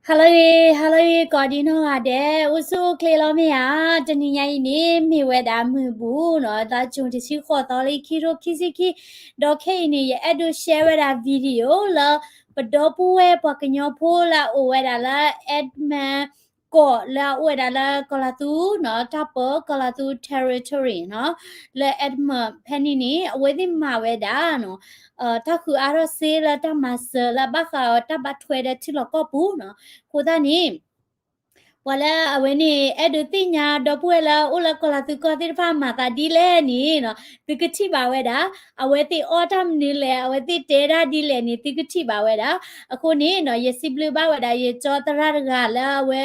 ဟါလၢအဂ့ၤ ဟါလၢအဂ့ၤ ကိးဒံနီၢ်ဂၤဒဲး အိၣ်ဆူၣ်အိၣ်ချ့လီၤမ့ၢ်ဧါ. တနံၤညါအံၤန့ၣ် မ့ၢ်ဝဲဒၣ်မုၢ်ဘူၣ်နီၤ သီကၠိတဆံဃိးသီလၢခံထိခံဆံခံ, ဒီးခဲအံၤန့ၣ် ယအဲၣ်ဒိး share ဝဲဒၣ် video လၢ ပဒီပုၢ်ဝဲၢ်ပှၤကညီဖိလၢအအိၣ်ဝဲဒၣ်လၢ Edmonton ကီၢ်လၢအအိၣ်ဝဲဒၣ်လၢကီၤလၤသူနီၤ တၢ်ပၢကီၤလၤသူ territory နီၤ လၢ Edmonton ဖဲန့ၣ်န့ၣ် အဝဲသ့ၣ်မၤဝဲဒၣ်နီၤ တၢ်ဃုအါထီၣ်စ့လၢတၢ်မၤစၢၤလၢ ဘၣ်ဃးအီၤတၢ်ဘၣ်ထွဲဒီးထံလီၢ်ကီၢ်ပူၤနီၤ. အဃိသတးန့ၣ် ပှၤလၢအဝဲန့ၣ် အဲၣ်ဒိးသ့ၣ်ညါဒီပုၢ်ဝဲၢ်လၢအိၣ်လၢကီၤလၤသူကီၢ်သ့ၣ်တဖၣ်မၤသးဒ်လဲၣ်န့ၣ်နီၤ သုကထံၣ်ဘၣ်ဝဲဒၣ် အဝဲသ့ၣ်အီၣ်တၢ်မနုၤလဲၣ် အဝဲသ့ၣ်တဲတၢ်ဒ်လဲၣ်န့ၣ် သုကထံၣ်ဘၣ်ဝဲဒၣ်. အဃိန့ၣ်နီၤ ယစံးဘျုးဘၣ်ဝဲဒၣ် ယကၠီသရၣ်တဂၤလၢအဝဲ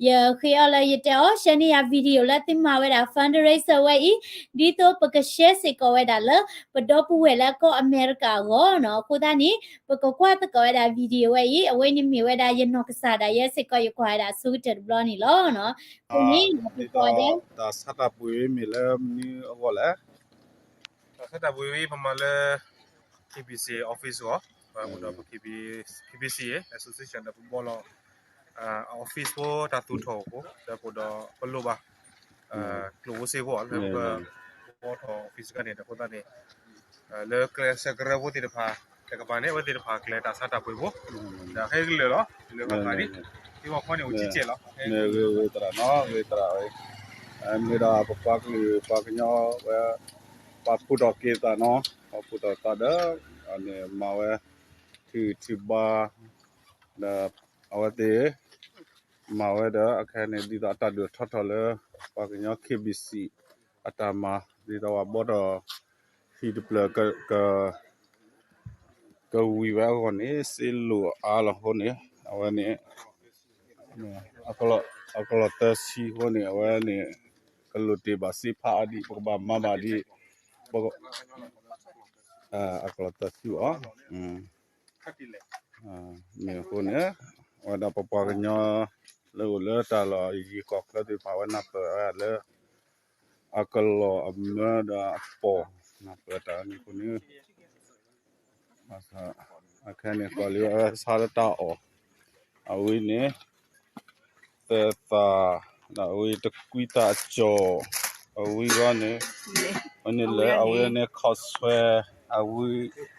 ယဃ့အီၤလၢယတဲအီၤ share န့ၢ်ယၤ video လၢသုမၤဝဲဒၣ် fundraiser ဝဲအံၤ ဒ်သိးပက share စ့ၢ်ကီးဝဲဒၣ်လၢ ပဒီပုၢ်ဝဲၢ်လၢကီၢ်အမဲရကၤအဂီၢ်နီၤ. အဃိသတးန့ၣ် ပကကွၢ်သကိးဝဲဒၣ် video ဝဲအံၤ အဝဲန့ၣ်မ့ၢ်ဝဲဒၣ်ယနီၢ်ကစၢ်ဒၣ်ယဲစ့ၢ်ကီး ယကွၢ်ဝဲဒၣ်အဆိကတၢၢ်တဘျီန့ၣ်လီၤနီၤ. အဃိန့ၣ် ဒ်သိးတၢ်ဆါတၢ်ပှ့ၤမ့ၢ်လၢမနုၤအဂီၢ်လဲၣ်. တၢ်ဆါတၢ်ပှ့ၤဝဲပမၤလၢ K B C office အဂီၢ် ဒီး K B C Association ဒီးပဘီလီၤ office ဖိတၢ်သူၣ်ထီၣ်အဃိ ဒီးပဒီးပလိၣ်ဘၣ် ကျိၣ်ဖိစ့ဖိလၢပကဘီထီၣ် office ခါန့ၣ် ဒီးအဃိသတးန့ၣ် လၢကျဲဆၢကရၢဖိသ့ၣ်တဖၣ် တကပၤန့ၣ် အဝဲသ့ၣ်တဖၣ်ကျဲတၢ်ဆါတၢ်ပှ့ၤဖိ ဒီးဟဲကလၢာ်လီၤ လၢပှၤသးဒ် သ့ၣ်ဝဲဖီန့ၣ် အိၣ်ကံကဲးလီၤ ဂ့ၤသရၣ်နီၤ ဂ့ၤသရၣ်ဝဲ မ့ၢ်ဒၣ်ပပှၤကလုာ်ပှၤကညီဝဲ ပာ်ဖှိၣ်ထီၣ်က့ၤသးနီၤ ပာ်ဖှိၣ်ထီၣ်သးဒီး န့ၣ်မၤဝဲ ထံထံဘါ ဒီးအဝဲသ့ၣ် မၤဝဲဒီး အခဲန့ၣ် ဒ်သိးအတၢ်ဒုးထီၣ်ထီၣ်လၢ ပှၤကညီ K B C အတၢ်မၤ ဒ်သိးပှၤဘီထီၣ် ဟံၣ်တဖျၢၣ် ကဝံၤဝဲအဂီၢ်န့ၣ် စ့လိာ်အါလီၤအဃိန့ၣ် အဝဲန့ၣ် အကလီၢ်သၢဆံအဃိန့ၣ် အဝဲန့ၣ် ကလိၣ်တ့ၢ်ဘၣ်စ့ဖးအါဒံး ပကဘၣ်မၤဘၣ်ဒံး အကလီၢ်သၢဆံအီၤ မ့ၢ်အဃိန့ၣ် အဝဲဒၣ်ပပှၤကညီ လၢအိၣ်လၢတၢ်လီၢ်ယံၤကီၢ်ချၢသ့ၣ်တဖၣ် အဝဲနၢ်ပၢၢ်ဝဲဒၣ်လၢ အကလီၢ်အမၢဒီးအပီၢ် နၢ်ပၢၢ်တၢ်န့ၣ်အဃိန့ၣ် အခဲန့ၣ် ကီၢ်လံဝဲဆါလၢတၢ်အီၣ် အဝံၤန့ၣ် သဲသး ဒီးအဝံၤတကွံသးအကၠီၣ် အဝံၤဂီၢ်န့ၣ် အဝဲန့ၣ်လၢအဝဲန့ၣ်ခီၣ်ဆွဲ အဝံၤ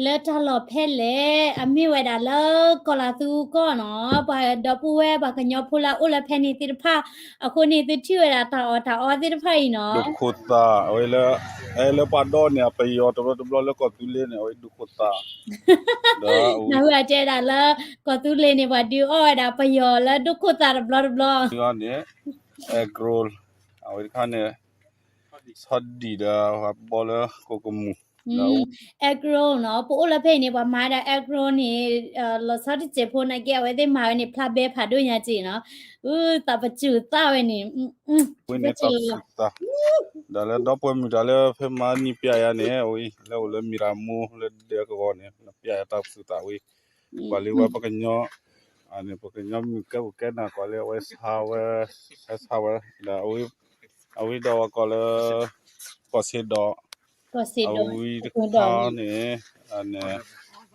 လၢတၢ်လီၢ်ဖဲလဲၣ် အမ့ၢ်ဝဲဒၣ်လၢကီၤလၤသူကီၢ်နီၤ ပှၤဒီပုၢ်ဝဲၢ်ပှၤကညီဖိလၢအအိၣ်လၢဖဲန့ၣ်သ့ၣ်တဖၣ် အဃိန့ၣ် သုထံၣ်ဝဲဒၣ်တၢ်အီၣ်တၢ်အီသ့ၣ်တဖၣ်အံၤနီၤ ဒိၣ်ခိၣ်သၣ် အဝဲလၢ အဲလၢပှၤဒီးန့ၣ် အပယီၤတဘျီတဘျီလၢကီၢ်သူလ့ၤန့ၣ် အဝဲဒိၣ်ခိၣ်သၣ် ဒီး နၢ်ဟူအတဲဒၣ်လၢ ကီၢ်သူလ့ၤန့ၣ် ပှၤဒုးအီၣ်ဝဲဒၣ်ပယီၤလၢဒိၣ်ခိၣ်သၣ်တဘျီတဘျီ န့ၣ် အဲကရိ အဝဲတခါန့ၣ် ဆီဒံၣ်ဒီးပှၤဘီလၢကိးကမူၣ် အဲကရိနီၤ ပအိၣ်လၢဖဲအံၤန့ၣ် ပှၤမၤဝဲဒၣ်အဲကရိန့ၣ် လီၤဆီတစဲးဖိနာ်က့ အဝဲသ့ၣ်မၤဝဲန့ၣ် ဖျါဘဲဖးဒိၣ်ညါက့နီၤ သးပစူၤသၣ်ဝဲန့ၣ် ဝဲန့ၣ်တၢ်ပစူၤသၣ် ဒီးလၢဒီပုၢ်ဝဲၢ်မုၣ်တၢ်လၢဖဲမၤနံၣ်ပျဲယၤန့ၣ် အဝဲလၢအိၣ်လၢမံၤရၤမူလၢဒဲကဝီၤန့ၣ် နပျဲယၤတၢ်ပစူၤသၣ်ဝဲ ပှၤလံဝဲပှၤကညီ အန့ၣ် ပှၤကညီမုၣ်ကဲပူၤကဲနၤကီးလၢအဝဲဆါဝဲ ဆါဆါဝဲ ဒီး အဝဲဒီးဝဲကီးလၢ ကီၢ်ဆ့ဒီး အဝံတခါန့ၣ် အန့ၣ်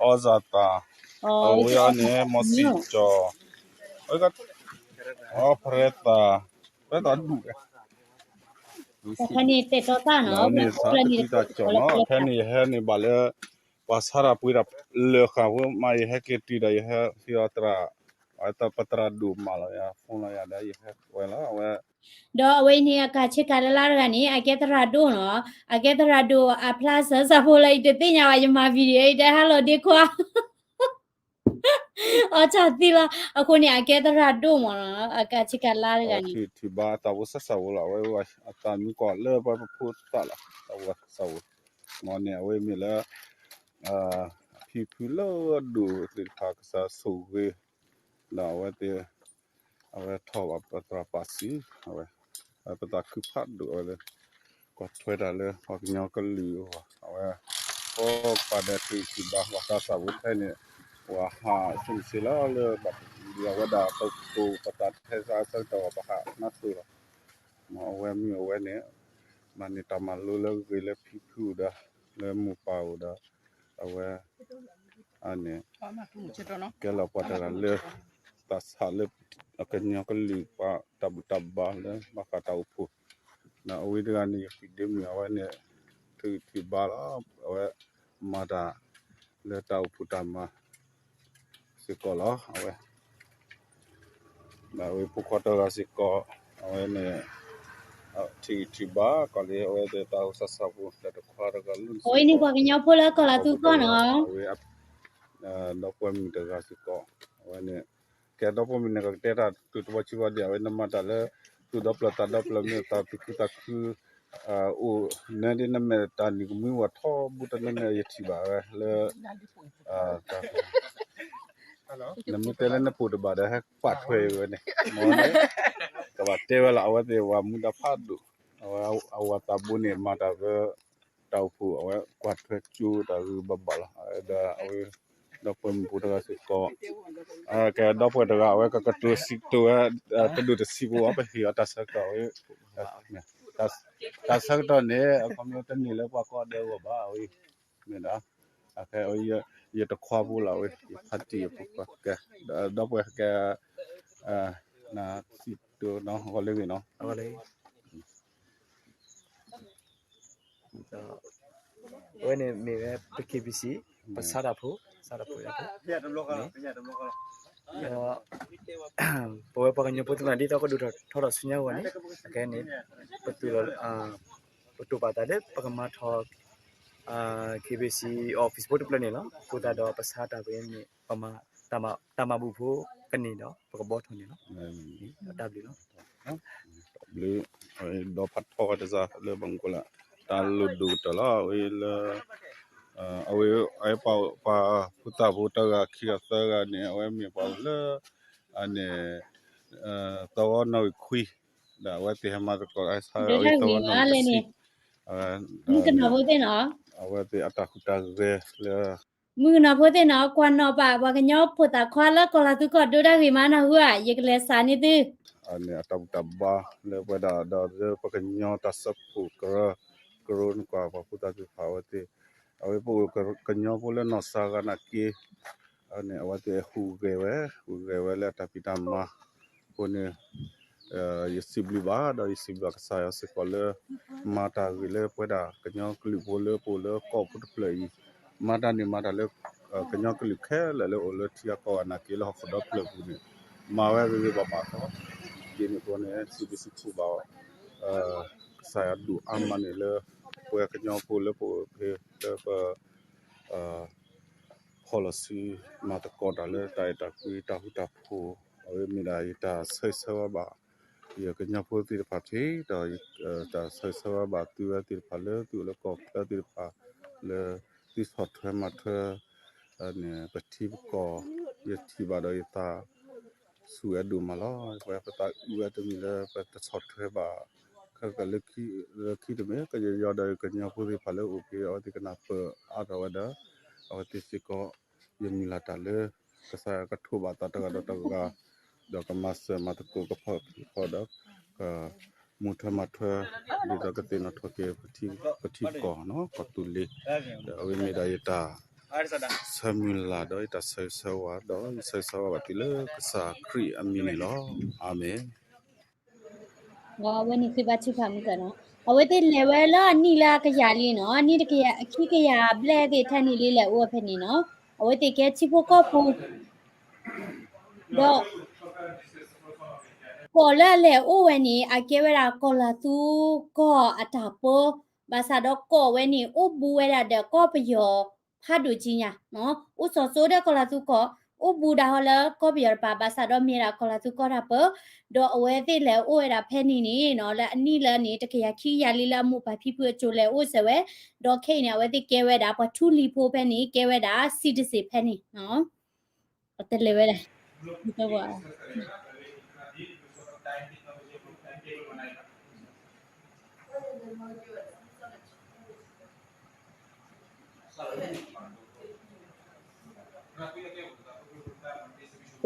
အီစၣ်သၣ် အဝံအီၤန့ၣ် မီၤစံၣ်ကၠီၣ် အီဖရဲသၣ် ဖရဲသၣ်ဒူၣ် ဖဲန့ၣ်သးတကွံတၢ်ကၠီၣ်နီၤ ဖဲန့ၣ်ယဟဲန့ၣ်ဘၣ်လၢ ပှၤဆါတၢ်ပှ့ၤတၢ်လၢာ်ဃာ်ဖိမး ယဟဲက့ၤတုၤဒီး ယဟဲဟံးအီၤသရၣ် ပသရၣ်ဒိၣ်မးလီၤယၤ ဖုန်းလီၤယၤဒီး ယဟဲဝဲလီၤ အဝဲ ဒီးအဝဲအံၤန့ၣ် အကၤဆ့ကၤလၢလၢတဂၤန့ၣ် အကဲသရၣ်ဒိၣ်နီၤ အကဲသရၣ်ဒိၣ်အဖျါစၢၤစၢ်ဖိလၢ ယတသ့ၣ်ညါဘၣ် ယမၤ video အံၤ တဲဟါလီၤဒ့ခွါ အီၣ်ဆၣ်သံလီၤ အဃိန့ၣ် အကဲသရၣ်ဒိၣ်မးနီၤ အကၤဆ့ကၤလၢတဂၤန့ၣ် ထံၣ်ဘၣ်အသးဖိစၢ်စၢ်ဖိလီၤ အဝဲအသးမံကီးလၢပှၤပဖိသၣ်လီၤ အသးဖိစၢ်စၢ်ဖိ မ်န့ၣ် အဝဲမ့ၢ်လၢ ဖံဖုလၢဒိၣ်သ့ၣ်တဖၣ်ကစၢ်ဆိၣ်ဂ့ၤ ဒီးအဝဲသ့ၣ် အဝဲထီၣ်ဘၣ်ပသရၣ်ပာ်စု အဝဲ ပသးခုဖးဒိၣ်အဝဲလၢ ကွၢ်ထွဲတၢ်လၢပှၤကညီကလုာ်အဂီၢ် အဝဲ ပှၤကပၤဒီးထံၣ်ထံၣ်ဘၣ် ပှၤသးစၢ်ဖိဖဲန့ၣ် ပှၤဟးဆူၣ်ဆ့လီၤလၢ ဘၣ်ဒ်အဝဲဒၣ်ပကိးပသးထဲစးဆၢကတီၢ် ပှၤဟးနါစိၤလီၤ မ်အဝဲမုၢ်အဝဲန့ၣ် မၤန့ၢ်တၢ်မၤလိလၢအဂ့ၤလၢဖံဖုအိၣ်ဒီး လၢမိၢ်ပၢ်အိၣ်ဒီး အဝဲ အန့ၣ် ကဲလီၤပှၤတဂၤလၢ သးဆးလၢ ကညီကလုာ်ပှၤတၢ်ဘူၣ်တၢ်ဘါလၢဘၣ်ဃးတၢ်အိၣ်ဖှိၣ်, ဒီးအဝဲတဂၤန့ၣ် ယဖံးဒ့မုၣ် အဝဲန့ၣ် ထုးထံးဘါလီၤ. အဝဲမၤတၢ်လၢတၢ်အိၣ်ဖှိၣ်တၢ်မၤစ့ၢ်ကီးလီၤ. အဝဲ ဒီးအဝဲဖိခွါတဂၤစ့ၢ်ကီး အဝဲန့ၣ် ထံၣ်ဂံၢ်ထံၣ်ဘါကီးလံ အဝဲသ့ၣ်တၢ်အိၣ်စၢ်ဆၢဖိ ဒီးတခွါတဂၤလၢ အဝဲန့ၣ်ပှၤကညီဖိလၢကီၢ်လၤသူကီၢ်နီၤ, အဝဲ ဒီပုၢ်ဝဲၢ်မုၣ်တဂၤစ့ၢ်ကီး အဝဲန့ၣ် ကဲဒီပုၢ်ဝဲၢ်မုၣ်န့ၣ် ကတဲတၢ်တုၤတဘီဆံဘီဒံး အဝဲနမၤတၢ်လၢ သူၣ်ဒီဖျၢၣ်သးဒီဖျၢၣ်မ့ၢ်သးသူၣ်ခုသးခု အိၣ် နဒ်နမဲာ်တၢ်နံၤကမှံဝဲထီဘိတန့ၢ်န့ၣ် ယထံၣ်ဘၣ်ဝဲလၢ နမ့ၢ်တဲလၢနပိာ်တဘၣ်ဒီး ဟဲကွၢ်ထွဲအံၤဝဲန့ၣ် မ်န့ၣ် ကဘၣ်တဲဝဲလီၤ အဝဲသ့ၣ်ဝၤမူဒါဖးဒိၣ် အဝဲအဝၤသးဘိန့ၣ် မၤတၢ်ဝဲ တၢ်အိၣ်ဖှိၣ် အဝဲကွၢ်ထွဲကၠိတၢ်ဂ့ၢ်ဘၣ်ဘၣ်လီၤ. ဒီးအဝဲ ဒီပုၢ်ဝဲၢ်မုၣ်ဖိတဂၤစ့ၢ်ကီး ကဲဒီပုၢ်ဝဲၢ်တဂၤ အဝဲကကတိၤစံးကတိၤဝဲ တဒိၣ်တဆံးဖိ အပဟ့ၣ်အီၤတၢ်ဆၢကတီၢ်ဝဲ တၢ်ဆၢကတီၢ်န့ၣ် အခီပညီတန့ၢ်လၢပှၤကိးဂၤဒဲးအဂီၢ်ဘၣ် အဝဲ မ့ၢ်ဒီး အခဲ ယတခွါဖိလီၤ အဝဲ ယဖါတံၢ်ယဖိခွါ ကဲ ဒီပုၢ်ဝဲၢ်ကဲ နစံးကတိၤနီၤ ဂီၤလၢဂ့ၤနီၤ အဝဲန့ၣ်မ့ၢ်ဝဲ ပ K B C ပဆါတၢ်ဖိ ဆါတၢ်ဖိ ဒီး ပဝဲပှၤကညီဖိသ့ၣ်တဖၣ် ဒ်သိးကဒိၣ်ထီၣ်ထီထီၣ်ဆူညါအဂီၢ်န့ၣ် အခဲန့ၣ် ပသူၣ်လီၤ ပတိာ်ပာ်သးလၢ ပကမၤထီၣ် K B C office ဖိတဖျၢၣ်န့ၣ်လီၤ. အဃိသတးဒီးပဆါတၢ်ဖိန့ၣ် ပမၤ တၢ်မၤဘူၣ်ဖိကန့ၢ်ဒီး ပကဘှီထီၣ်န့ၣ်လီၤ. တၢ်ဘျုးလီၤ. တၢ်ဘျုး ဒီးဖးထီတစၢ်လၢဘၣ်မူခိၣ်လၢ တၢ်လိၣ်ဒိၣ်ကတၢၢ်လီၤ အဝဲလၢ အဝဲ ပှၤဖိသၣ်ဖိတဂၤခံဂၤသၢဂၤန့ၣ် အဝဲမ့ၢ်ပှၤလၢ အန့ၣ် သဝီနီၣ်ဂံၢ်ခွံ ဒီးအဝဲသ့ၣ်ဟဲမၤသကိး ဟဲဆါအဝဲသဝီနီၣ်ဂံၢ်တဆံ မုၣ်ကနီၤဖိသ့ၣ်နီၤ အဝဲသ့ၣ်အတၢ်ဟူးတၢ်ဂဲၤလၢ မုၣ်ကနီၤဖိသ့ၣ်နီၤ ကွၢ်နီၣ်ဘၣ် ပှၤကညီဖိသၣ်ခွါလၢကီၢ်လၤသူကီၢ်ဒိတၢ်ဂ့ၢ်မးနၢ်ဟူဧါ ယကလဲၤစးန့ၢ်သု အန့ၣ်အတၢ်ဘူၣ်တၢ်ဘါလၢပဝဲဒၣ် ဒီးလၢပကညီတၢ်စၢဖှိၣ်ကရၢ ကရၢနကွၢ်ပှၤဖိသၣ်သ့ၣ်တဖၣ်အဝဲသ့ၣ် အဝဲပအိၣ်ကညီဖိလၢနီၢ်စၢ်ဂၤနာ်က့ အန့ၣ် အဝဲသ့ၣ်ဟူးဂဲၤဝဲ ဟူးဂဲၤဝဲလၢအတၢ်ဖံးတၢ်မၤအဃိန့ၣ် ယစံးဘျုးဘၣ် ဒီးယစံးဘျုးကစၢ်ယွၤစ့ၢ်ကီးလၢ မၤတၢ်ဂ့ၤလၢပဝဲဒၣ်ကညီကလုာ်ဖိလၢပအိၣ်လၢကီၢ်ဖိတဖျၢၣ်အံၤ မၤတၢ်န့ၣ်မၤတၢ်လၢ ကညီကလုာ်ခဲလၢာ်လၢအိၣ်လၢထံဂၤကီၢ်ဂၤနာ်က့လၢဟီၣ်ခိၣ်ဒီဖျၢၣ်ပူၤန့ၣ် မၤဝဲဂ့ၤဂ့ၤဘၣ်ဘၣ်လီၤ. ဒ်န့ၣ်အဃိန့ၣ် စံးဘျုးစံးဖှိၣ်ဘၣ် ကစၢ်ယွၤဒိၣ်အါမးန့ၣ်လၢ ပဝဲကညီဖိလၢပအိၣ်ဖဲလၢပ ဖီၣ်လီၤစု မၤသကိးတၢ်လၢတၢ်အဲၣ်တၢ်ကွံတၢ်ဃူတၢ်ဖိး အဝဲမ့ၢ်ဒၣ်ယတၢ်ဆၢဂ့ၤဆၢဝါဘၣ် ယကညီဖိသ့ၣ်တဖၣ်တက့ၢ် ဒီးတၢ်ဆၢဂ့ၤဆၢဝါဘၣ်သုဝဲသ့ၣ်တဖၣ်လၢသုအိၣ်လၢကီၢ်ချၢသ့ၣ်တဖၣ် လၢသုဆီၣ်ထွဲမၤထွဲ န့ၣ် ပထံပကီၢ် ယထံၣ်ဘၣ်ဒီးယသး ဆူၣ်ဝဲဒိၣ်မးလီၤ. ပဝဲပသးအုးဝဲတမံၤလၢပတဆီၣ်ထွဲဘၣ် ခဲကလၢခံတမ့ၢ် ကယီယီဒီးကညီဖိသ့ၣ်တဖၣ်လၢအိၣ်ဖဲအဝဲသ့ၣ်ကနၢ်ပၢၢ်အါထီၣ်ဝဲဒီး အဝဲသ့ၣ်စ့ၢ်ကီး ယမုၢ်လၢ်တၢ်လၢ ကစၢ်ယွၤကထိးဘၣ်သးတဂၤဒီးတဂၤ ဒီးကမၤစၢၤမၤသကိးကဖီၣ်ကဖီၣ်ဒီး ကမူထွဲမၤထွဲ ဒ်သိးကသ့ၣ်နီၣ်ထီၣ်က့ၤပထံပကီၢ်နီၤ ကီၢ်သူလ့ၤ ဒီးအဝဲမ့ၢ်ဒၣ်ယတၢ် ဆၢမုၢ်လၢ်ဒီးယတၢ်ဆၢဂ့ၤဆၢဝါ ဒီးယဆၢဂ့ၤဆၢဝါဘၣ်သုလၢကစၢ်ခရံာ်အမံၤန့ၣ်လီၤ. အၤမ့ၣ်. အဝဲန့ၣ်သုဘၣ်ထုကဖၣ်မုၢ်ကနီၤ အဝဲသ့ၣ်လဲၤဝဲလၢအနံၣ်လၢအကယၤလံနီၤ အနံၣ်တကယၤခံကယၤဘျဲၣ်သ့ၣ်ထဲန့ၣ်လံလဲၤအိၣ်ဝဲဖဲန့ၣ်နီၤ အဝဲသ့ၣ်ကဲထံဖိကီၢ်ဖိ ဒီး ကီၢ်လၢအလဲၤအိၣ်ဝဲန့ၣ် အကဲဝဲဒၣ်ကီၢ်လၤသူကီၢ်အတၢ်ပၢ ဘၣ်ဆၣ်ဒီးကီၢ်ဝဲန့ၣ် အိၣ်ဘူးဝဲဒၣ်ဒီးကီၢ်ပယီၤဖးဒိၣ်ကံညါ အိၣ်စီၤစိဒီးကီၢ်လၤသူကီၢ် အိၣ်ဘူးဒၣ်ဟီလၢကီၢ်ပယီၤတပၤ ဘၣ်ဆၣ်ဒီးမ့ၢ်ဒၣ်ကီၢ်လၤသူကီၢ်တၢ်ပၢ ဒီးအဝဲသ့ၣ်လဲၤအိၣ်ဝဲဒၣ်ဖဲန့ၣ်န့ၣ်နီၤ လၢအနံၣ်လၢန့ၣ် တကယၤခံကယၤလံလၢအမိၢ်ပၢ်ဖံဖုအစိၤလဲၤအိၣ်စၢၤဝဲ ဒီးခဲအံၤန့ၣ် အဝဲသ့ၣ်ကဲဝဲဒၣ်ပှၤထူလံၤဖိဖဲန့ၣ် ကဲဝဲဒၣ် citizen ဖဲန့ၣ်နီၤ အတလဲၤဝဲလဲၣ် ဝ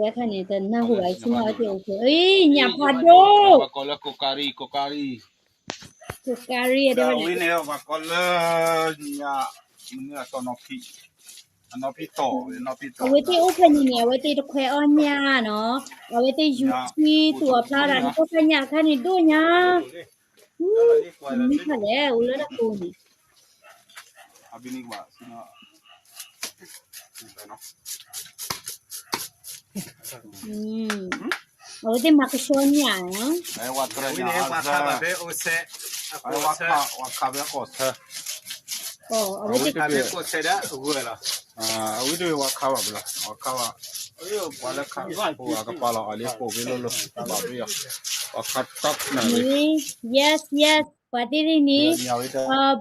ဲခါန့ၣ် တနၢ်ဟူဘၣ် ဆူညါဝဲသ့ၣ်အိၣ်ဖှိၣ် အံၤ ညၣ်ဖးဒိၣ် ကိးကါရံၣ် ကိးကါရံၣ် ကိးကါရံၣ် အဒဲဝဲန့ၣ် ပှၤကိးလၢ ညၣ် မနုၤအတီၢ်နီၣ်ခံ အဝဲသ့ၣ်အိၣ်ဖဲန့ၣ်န့ၣ် အဝဲသ့ၣ်တခွဲးအီၣ်ညၣ်နီၤ, အဝဲသ့ၣ်ယူၤထံသူၣ်အီၤဖျါဒၣ် နကီၢ်ခါညၣ်အခါန့ၣ်ဒိၣ်ညါ, မ့ၢ်ဖဲလဲၣ် အိၣ်လၢတၢ်ကိးန့ၣ် အဝဲသ့ၣ်မၤကဆှီညၣ်နီၤ, အဝဲသ့ၣ် အဝဲတဝဲဝဲခါဘၣ်ဘၣ်လီၤ, ဝဲခါဘၣ်, ပှၤလၢခါ ပှၤကပာ်လီၤအီၤလၢပိာ်က့ၤလိၤလိၤ ဘၣ်ဘၣ်ယီၤ, ဝဲခါတၢ်နၢ်ရံၣ်, yes yes ပှၤသ့ၣ်သ့ၣ်န့ၣ်,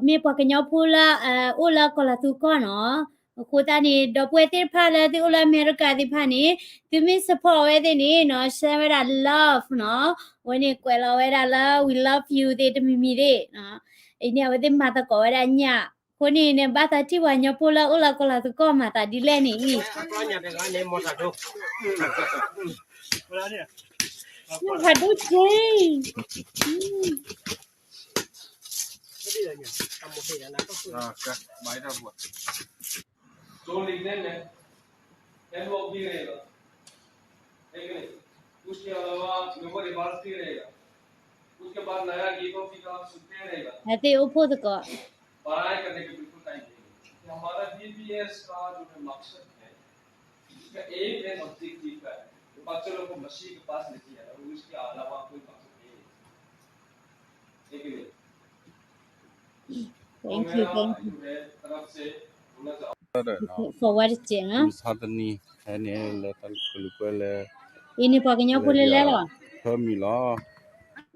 မ့ၢ်ပှၤကညီဖိလၢ အိၣ်လၢကီၢ်လၤသူကီၢ်နီၤ, အဃိသတးန့ၣ် ဒီပုၢ်ဝဲၢ်သ့ၣ်တဖၣ်လၢသုအိၣ်လၢအမဲရကၤသ့ၣ်တဖၣ်န့ၣ်, သုမ့ၢ် support အဝဲသ့ၣ်န့ၣ်နီၤ share ဝဲဒၣ် love နီၤ, အဝဲန့ၣ်ကွဲးလီၤဝဲဒၣ်လၢ we love you သ့ၣ်တမံၤမံၤသ့ၣ်, အံၤန့ၣ် အဝဲသ့ၣ်မၤသကိးဝဲဒၣ်ညၣ်, အဃိန့ၣ်န့ၣ် ဘၣ်သးထံၣ်ပှၤကညီဖိလၢအိၣ်လၢကီၢ်လၤသူကီၢ်မၤသးဒ်လဲၣ်န့ၣ်အံၤ, ဖးဒိၣ်က့ အသ့ၣ်အိၣ်ဖှိၣ်သကိး forward တစဲးနီၤ, မုၢ်ဆါတနံၤ ဟဲန့ၣ်လၢတၢ်ကလုာ်ကွဲလၢ အံၤန့ၣ်ပှၤကညီဖိလဲလဲလီၤ, ဖၢမံၤလီၤ,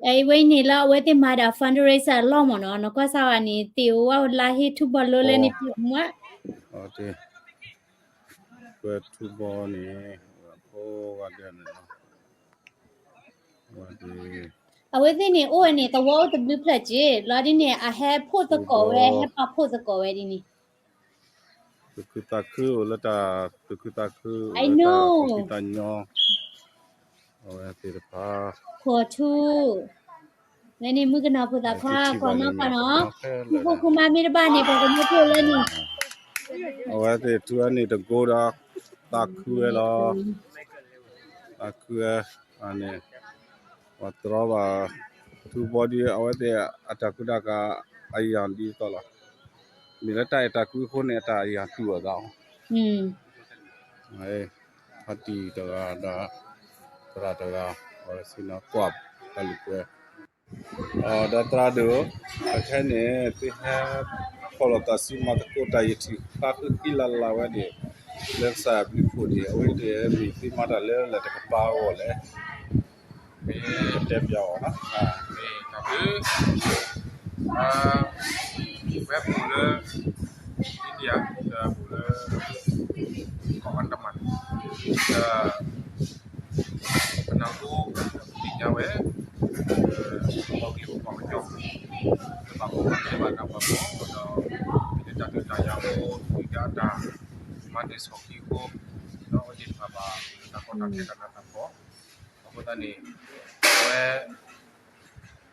အဝဲအံၤန့ၣ်လၢအဝဲသ့ၣ်မၤဒၣ် fundraiser အလီၢ်မ့ၢ်နီၤ, နကွၢ်စၢ်ဝဲန့ၣ် သ့ၣ်ဝဲလါဟ့ၣ်ထူၣ်ဘီလိလၢန့ၣ် မွဲ ကွဲထူၣ်ဘီန့ၣ် ဖိဂၤဒဲးန့ၣ်လီၤ, အဝဲသ့ၣ်န့ၣ် အိၣ်ဝဲန့ၣ် သဝီအိၣ်တဘျုးဖျၢၣ်က့ၤ လီၤဒ်န့ၣ် အဟဲဖှိၣ်သကိးဝဲ ဟဲပာ်ဖှိၣ်သကိးဝဲဒ်န့ၣ်, သူၣ်ခုသးခုအိၣ်လၢတၢ် သူၣ်ခုသးခုအိၣ်လၢတၢ်သူၣ်ဖှံသးညီ, အဝဲသ့ၣ်တဖၣ် ခိၣ်ထူၣ်, လၢန့ၣ်မုၣ်ကနီၤဖိသၣ်ခွါ ကွၢ်နီၢ်ကွၢ်နီၤ, ဃိၣ်ဃိၣ်မါမ့ၢ်တဘၣ်န့ၣ် ပှၤကညီဖိလၢန့ၣ် အဝဲသ့ၣ်ထူၣ်အန့ၣ်တကိဒီး သးခုဝဲလီၤ, သးခုဝဲ, န့ၣ်, ပှၤတြီဘၣ် ထူၣ်ဘီဒ် အဝဲသ့ၣ်အတၢ်ကူတၢ်ကၤ အယၢ်ဒ်သိးလီၤ, မ့ၢ်လၢတၢ်အဲၣ်တၢ်ကွံအဃိန့ၣ် အတၢ်ယၢ်တူၢ်အသးအီၤ, ဖါတံၢ်တဂၤဒီး သရၣ်တဂၤ အဝဲစ့ၢ်နီၤ ကွၢ်တၢ်လုၢ်ကွဲ ဒီးသရၣ်ဒိၣ်, အခဲန့ၣ် သုဟဲဖီၣ်လိာ်သးဆူမၤသကိးတၢ် ယထံၣ်ဃါဃံဃံလၤလၤဝဲန့ၣ် လၢကစၢ်ယွၤဘျုးဖှိၣ်န့ၣ် အဝဲန့ၣ်မ့ၢ်သုမၤတၢ်လၢလဲၤတကပၤအဂီၢ်လဲၣ်, မ့ၢ်တဲပျးအီၤနီၤ, မ့ၢ်တၢ်ဘျုး, ဝဲပူၤလၢ India ဒီးပူၤလၢ ကီၢ်အါတမၣ်, ဒီး ပနၢ်ဟူ ပသ့ၣ်ညါဝဲ ပှၤကလုာ်ပှၤကညီ လၢဘၣ်ကီဘၣ်ခဲဘၣ်တၢ်ပှၤကီၢ်ဒီး မ့ၢ်တၢ်ဒုးတၢ်ယၤဖိ မ့ၢ်တၢ် မၤန့ၢ်ဆီၣ်ခံအဃိ ဒီးအဝဲသ့ၣ်တဖၣ်ဘၣ် တၢ်ကီတၢ်ခဲတၢ်နးတၢ်ဖှီၣ်, အဃိသတးန့ၣ် အဝဲ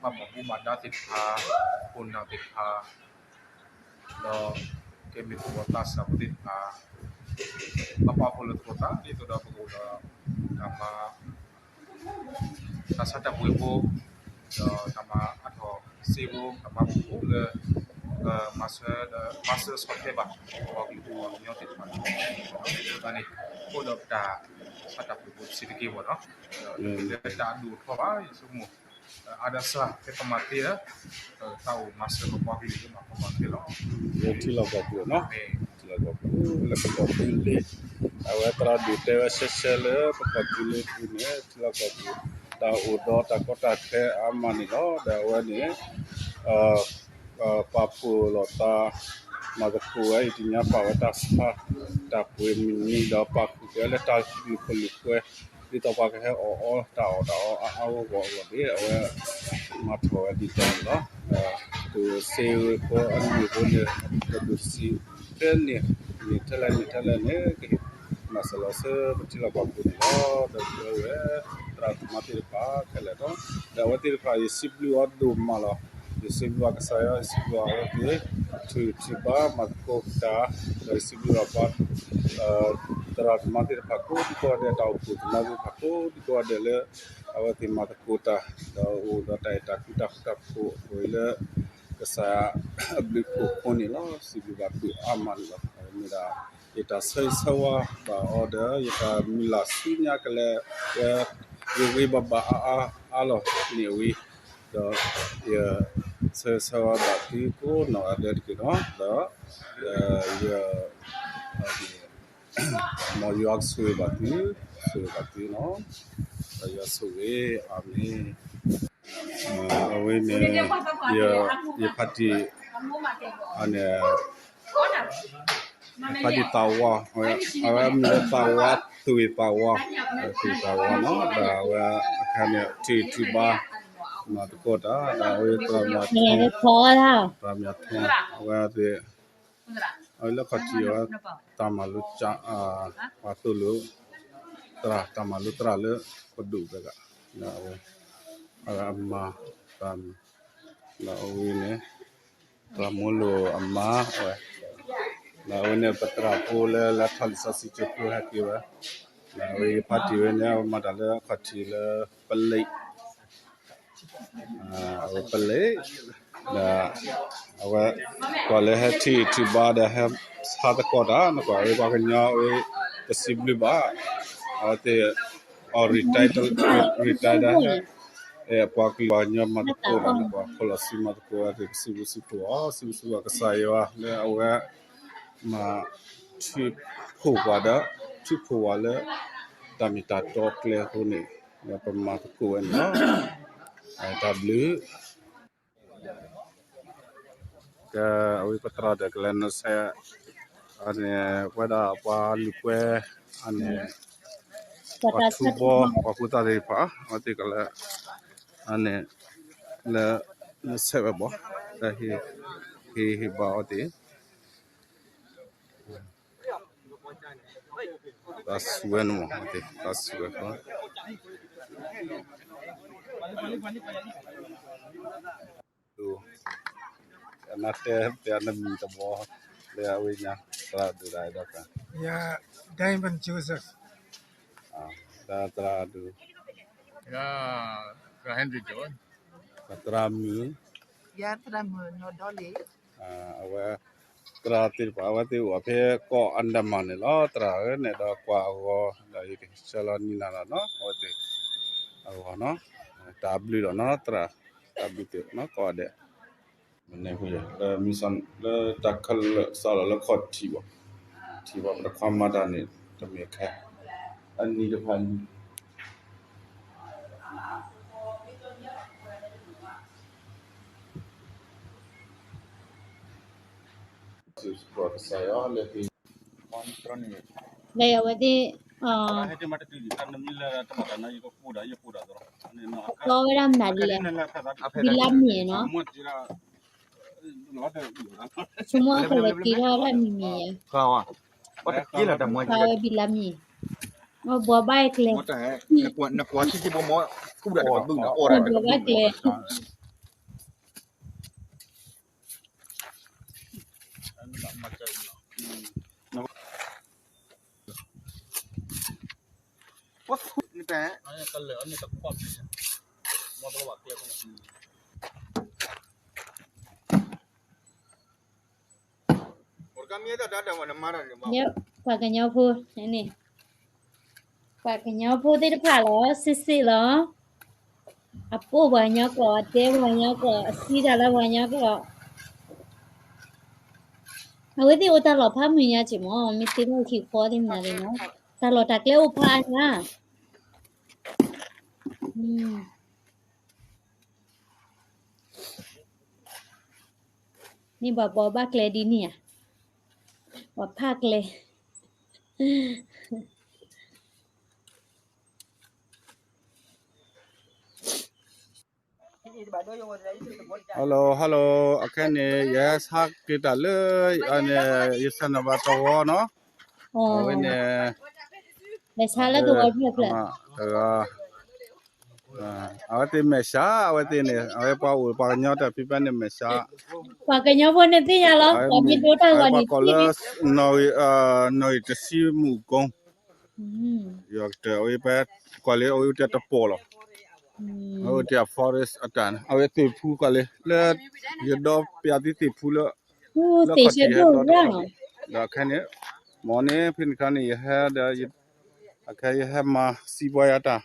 ဘၣ်မၤဘူၣ်မၤဒါသ့ၣ်တဖၣ် ခိၣ်နၢ်သ့ၣ်တဖၣ် ဒီး ကဲမ့ၢ်သဝီသးစၢ်ဖိသ့ၣ်တဖၣ် ဘၣ်ပာ်ဖှိၣ်လိာ်သကိးသး ဒ်သိးဒီးပကအိၣ်ဒီး တၢ်မၤ တၢ်ဆါတၢ်ပှ့ၤဖိ ဒီးတၢ်မၤအါထီၣ်စ့ဖိ တၢ်မၤပူဖိလၢ မၤစၢၤ မၤစၢၤဆီၣ်ထွဲဘၣ် ပှၤကလုာ်ပှၤကညီသ့ၣ်တဖၣ်န့ၣ် အဃိဒီးပတၢ်ဆါတၢ်ပှ့ၤဖိတဆံးတက့ၢ်မ့ၢ်နီၤ, လၢတၢ်အဒိၣ်အထီဘၣ် ယဆိကမိၣ် အါဒၣ်စှၤ ဖဲပမၤသ့လၢ တၢ်အိၣ်မၤစၢၤပပှၤကလုာ်လၢဘၣ်ကီဘၣ်ခဲလီၤ. ထံလီၢ်ကီၢ်ပူၤနီၤ, ထံလီၢ်ကီၢ်ပူၤ လၢပကီၢ်သူလ့ၤ, အဝဲသရၣ်ဒိၣ်တဲဝဲရှဲရှဲလၢပကီၢ်သူလ့ၤပူၤန့ၣ် ထံလီၢ်ကီၢ်ပူၤ တၢ်အိၣ်ဒီးတၢ်ကီတၢ်ခဲအါမးန့ၣ်လီၤ. ဒီးအဝဲန့ၣ် ပာ်ဖှိၣ်လိာ်သး မၤသကိးဝဲအံၤ တညါပာ်ဝဲတၢ်ဆါတၢ်ပှ့ၤမုၢ်နံၤ ဒီးပာ်ဃုာ်က့ၤဝဲလၢတၢ်လုၢ်ဖိလုၢ်ကွဲ ဒ်သိးပှၤကဟဲအီၣ်အီတၢ်အီၣ်တၢ်အီအါအါဂီၢ်ဂီၢ်အဂီၢ်န့ၣ် အဝဲမၤထီၣ်ဝဲဒ်သိးန့ၣ်လီၤ. ဒီးတုၤစ့ဝဲဖိအနံၣ်ဖိန့ၣ် ဒီးဒုးစံး ဖဲန့ၣ် နံၣ်ထဲလဲၣ်နံၣ်ထဲလဲၣ်န့ၣ် ကဟ့ၣ်မၤစၢၤလီၤဆၢပထံလီၢ်ကီၢ်ပူၤန့ၣ်လီၤ. ဒီးပဝဲ သရၣ်သမါသ့ၣ်တဖၣ်ခဲလၢာ်ဒီး ဒီးအဝဲသ့ၣ်တဖၣ် ယစံးဘျုးအီၤဒိၣ်မးလီၤ. ယစံးဘျုးဘၣ်ကစၢ်ယွၤ, ယစံးဘျုးဘၣ်အဝဲသ့ၣ် ထုးထုးဘါမၤသကိးတၢ်, ဒီးယစံးဘျုးဘၣ်ပှၤ သရၣ်သမါသ့ၣ်တဖၣ်ကိးဒံကိးဂၤဒဲး, တၢ်အိၣ်ဖှိၣ်သရၣ်သ့ၣ်တဖၣ်ကိးဒံကိးဂၤဒဲးလၢ အဝဲသ့ၣ်မၤသကိးတၢ် ဒီးအိၣ်ဒီးတၢ်အဲၣ်တၢ်ကွံတၢ်ဃူတၢ်ဖိးအဃိလၢ ကစၢ်ယွၤအဘျုးအဖှိၣ်အဃိန့ၣ်လီၤ. စံးဘျုးဘၣ်ဖုအါမးန့ၣ်လီၤ. မ့ၢ်ဒၣ် ယတၢ်ဆၢဂ့ၤဆၢဝါဘၣ်အီၤဒီး ယတၢ်မုၢ်လၢ်ဆူညါကလဲၤဝဲ ဂ့ၤဂ့ၤဘၣ်ဘၣ်အါအါအါလီၤန့ၣ်ဝံၤ ဒီး ယဆၢဂ့ၤဆၢဝါဘၣ်သုကိးနီၢ်ဂၤဒဲးတက့ၢ်နီၤ, ဒီး ယ မ်ယွၤကဆိၣ်ဂ့ၤဘၣ်သု, ဆိၣ်ဂ့ၤဘၣ်သုနီၤ, ဒီးယွၤဆိၣ်ဂ့ၤ, အၤမ့ၣ်. အဝဲန့ၣ် ယဖါတံၢ် အန့ၣ် ဖါတံၢ်သးဝါ, အဝဲမ့ၢ်သးဝါ, သွံၣ်သးဝါ, သွံၣ်သးဝါနီၤ, ဒီးအဝဲအခါန့ၣ် ထုးထုးဘါ မၤသကိးတၢ်, ဒီးအဝဲသရၣ်မၠးထီ, သရၣ်မၠးထီ, အဝဲသ့ၣ် အဝဲလၢခီၣ်ထံးအဝဲ တၢ်မၤလိ ပှၤသိၣ်လိ သရၣ် တၢ်မၤလိသရၣ်လၢပဒိၣ်တဂၤ, ဒီးအဝဲ အဝဲအမါ, ဒီးအဝဲန့ၣ် သရၣ်မူလိာ်အမါဝဲ, ဒီးအဝဲန့ၣ် ပသရၣ်ဖိလၢလဲၤထီၣ်လံာ်စီဆှံကၠိဖိဟဲက့ၤဝဲ, ဒီးအဝဲယဖါတံၢ်ဝဲန့ၣ် အဝဲမၤတၢ်လၢခီၣ်ထံးလၢပလံး အဝဲပလံး, ဒီး အဝဲ ကွၢ်လၢဟဲထုးထုးဘါဒီးဟဲဆါသကိးတၢ် နကွၢ်ဝဲပှၤကညီဝဲ တစံးဘျုးဘၣ်, အဝဲသ့ၣ် အီၣ် retire ဒီး ပှၤကလုာ်ပှၤကညီမၤသကိးဒီး နကွၢ်ဖီၣ်လီၤစုမၤသကိးဝဲသ့ၣ် ပစံးဘျုးစံးဖှိၣ်အီၤ စံးဘျုးစံးဖှိၣ်ကစၢ်ယွၤလၢအဝဲ မၤထုးဖှိၣ်ပှၤဒီး ထုးဖှိၣ်ပှၤလၢ တၢ်မ့ၢ်တၢ်တီကျဲအဃိန့ၣ် ပမၤသကိးဝဲန့ၣ်လီၤ. တၢ်ဘျုး ကဲ အဝဲပသရၣ်ဒီးကလဲၤနုာ်ဆဲး အန့ၣ် ပဝဲဒၣ်ပှၤလုၢ်ကွဲ အန့ၣ် ပှၤထူဘီ ပှၤဖိသၣ်သ့ၣ်တဖၣ် အဝဲသ့ၣ်ကလဲၤ အန့ၣ် လဲၤနုာ်ဆဲးဝဲဘၣ် ဟ့ၣ်ဟ့ၣ်ဘါအီၤသ့ၣ် တၢ်စူၤဝဲန့ၣ်မး တၢ်စူၤဝဲ ဒိၣ် နတဲပျးနမံၤတဘီ လၢအဝဲညါ သရၣ်ဒိၣ်ဒၣ်ဒီး ယ Diamond Joseph ဒီးသရၣ်ဒိၣ် သရၣ် Henry John သရၣ်မုၣ် ယ သရၣ်မုၣ်နီၢ်ဒီလ့ၣ် အဝဲ သရၣ်သ့ၣ်တဖၣ် အဝဲသ့ၣ်အိၣ်ဖဲကီၢ်အါဒမၣ်န့ၣ်လီၤ သရၣ်ဧၢ နဲဒိးကွၢ်အဂီၢ် ဒီးယကဆှၢလီၤနံၤနၤလီၤနီၤ အဝဲသ့ၣ် အဂီၢ်နီၤ တၢ်ဘျုးလီၤနီၤ သရၣ် တၢ်ဘျုးသ့ၣ်နီၤကိးဂၤဒဲး မ့ၢ်န့ၣ် လၢမုၢ်ဆါ လၢတၢ်ခဲလၢာ်စးလီၤလၢခီၣ်ထံးဘၣ် ထံးဘၣ်ပတခွါမၤတၢ်န့ၣ် တမ့ၢ်ခဲ အနံၤတဖၣ်နံၤ လၢအဝဲသ့ၣ် အီၣ်ဝဲဒၣ်မနုၤလဲၣ် ဘံလါမ့ၢ်နီၤ ဆိကမိၣ်အကလဲၤက့ၤထီၣ်တၢ်မံၤမံၤဧါ ဝဲဘံလါမ့ၢ် ဘှီဘၣ်ကျဲ နကွၢ်ထံၣ်ဘီမီ ကူၣ်ဒၣ်တကဘုၣ်နီၤ ဘှီဘၣ်ကျဲ ပှၤကညီဖိန့ၣ် ပှၤကညီဖိသ့ၣ်တဖၣ်လီၤ စ့ၢ်စ့ၢ်လီၤ အပိာ်ပှၤကညီကျိာ် အတဲပှၤကညီကျိာ် အစံးတၢ်လၢပှၤကညီကျိာ် အဝဲသ့ၣ်အိၣ်တၢ်လီၢ်ဖးမုၢ်ညါက့ၤမး မ့ၢ်သ့ၣ်နီၣ်ဟံၣ်ဃီသ့ၣ်မနုၤလဲၣ်နီၤ တၢ်လီၢ်တၢ်ကျဲအိၣ်ဖးအါညါ န့ၣ်ပှၤဘှီဘၣ်ကျဲဒ်န့ၣ်ဧါ ပှၤဖးကျဲ Hello hello အခဲန့ၣ် ယဟဲဆါက့ၤတၢ်လၢ အန့ၣ် ယဆၢနဘၣ်တဝီနီၤ အဝဲန့ၣ် တဂၤ အဝဲသ့ၣ်မဲာ်ဆှး အဝဲသ့ၣ်န့ၣ် အဝဲပှၤအိၣ်ပှၤကညီတၢ်ဖံးဖဲန့ၣ်မဲာ်ဆှး ပှၤကညီဖိန့ၣ်သ့ၣ်ညါလီၤ ပှၤမ့ၢ်ဒိတၢ်ဂီၤန့ၣ် ပှၤကိးလၢ နီၣ်ဂံၢ် နီၣ်ဂံၢ်တဆံမုၢ်ကိ ယကတၢၢ်အဝဲပှၤကွၢ်လၢအဝဲအိၣ်တ့ၢ်တပိာ်လီၤ အဝဲအိၣ်တ့ၢ်အ forest အတၢ်န့ၣ် အဝဲသ့ၣ်ဖူကွၢ်လၢ လၢ ယဒီးပျးသံသ့ၣ်ဖူလၢ လၢခီၣ်ထံးဟဲဒီတခီ ဒီးခဲန့ၣ် မ်န့ၣ် ဖဲန့ၣ်ခါန့ၣ် ယဟဲဒီး အခဲယဟဲမၤစံးပှၤယၤတၢ်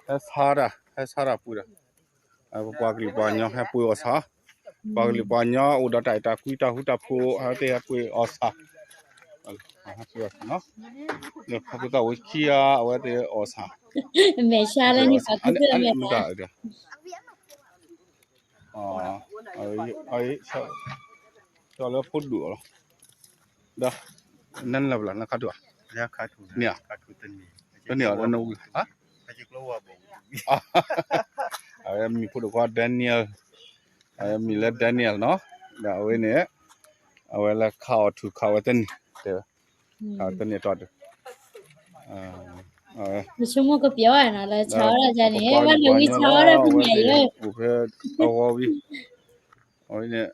ဟဲဆါတၢ် ဟဲဆါတၢ်ပှ့ၤဒီး ပပှၤကလုာ်ပှၤကညီဟဲပှ့ၤအီၣ်ဆၣ် ပှၤကလုာ်ပှၤကညီအိၣ်ဒီးတၢ်အဲၣ်တၢ်ကွံတၢ်ဃူတၢ်ဖိး အဝဲသ့ၣ်ဟဲပှ့ၤအီၣ်ဆၣ် ဟဲပှ့ၤအီၣ်ဆၣ်နီၤ ဒီးဖါဖုသၣ်ဝံၤခံဂၤ အဝဲသ့ၣ်အီၣ်ဆၣ် မဲာ်ဆှးလၢန့ၣ် ဖါဖုသၣ်မဲာ်ဆှး ကၠီလၢဖိဒူၣ်အီၤလီၤ ဒီး နနလၢဘၣ်လီၤ နခါထူၣ်ဧါ န့ၣ်ဧါ တန့ၢ်အီၤလၢနဝံၤ အဝဲမံၤဖိဒိၣ်ခွါ Daniel အဝဲမံၤလၢ Daniel နီၤ ဒီးအဝဲန့ၣ် အဝဲလၢခးအီၣ်ထူၣ်ခးဝဲတန့ၢ် တဲဝဲ ခးဝဲတန့ၢ်တီၢ်ဒုး ယဆိကမိၣ်ကပျီၤနီၤ လၢဆါဝဲဒၣ်န့ၣ် ဘၣ်လၢဝံဆါဝဲဒၣ်ပညၣ်ယဲ အိၣ်ဖဲအဂီၢ်ဝံၤ အဝဲန့ၣ်